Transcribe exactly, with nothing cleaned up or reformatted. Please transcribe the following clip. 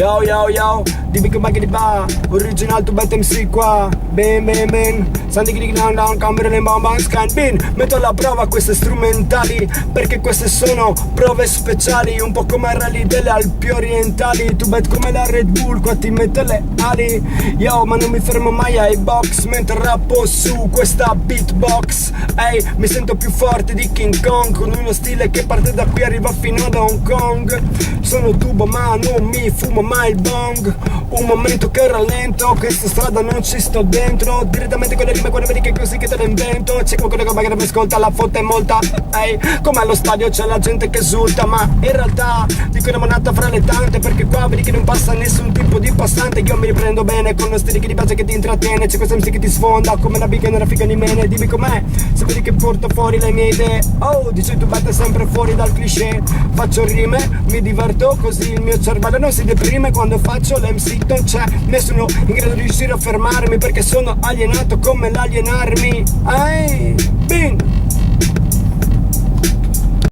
Yo, yo, yo, dimmi che magari va. Original, tu bad M C qua. Ben, ben, ben. Santi che non down, camera in bomb, scan bin. Metto alla prova queste strumentali, perché queste sono prove speciali, un po' come rally delle Alpi orientali. Tu bad come la Red Bull, qua ti metto le ali. Yo, ma non mi fermo mai ai box mentre rappo su questa beatbox. Ehi, mi sento più forte di King Kong, con uno stile che parte da qui, arriva fino ad Hong Kong. Sono tubo ma non mi fumo mai il bong. Un momento che rallento, questa strada non ci sto dentro. Direttamente con le rime, quando vedi che è così che te le invento. C'è qualcuno che magari mi ascolta, la fotte è molta. Ehi, come allo stadio c'è la gente che esulta, ma in realtà dico una monata fra le tante, perché qua vedi che non passa nessun tipo di passante. Io mi riprendo bene con uno stile che ti piace, che ti intrattiene. C'è questo M C che ti sfonda come la big nella figa di mene. Dimmi com'è, se vedi che porto fuori le mie idee. Oh, dice tu batte sempre fuori dal cliché. Faccio rime, mi diverto, così il mio cervello non si deprime. Quando faccio l'M C non c'è nessuno in grado di riuscire a fermarmi, perché sono alienato come l'alienarmi. Ehi.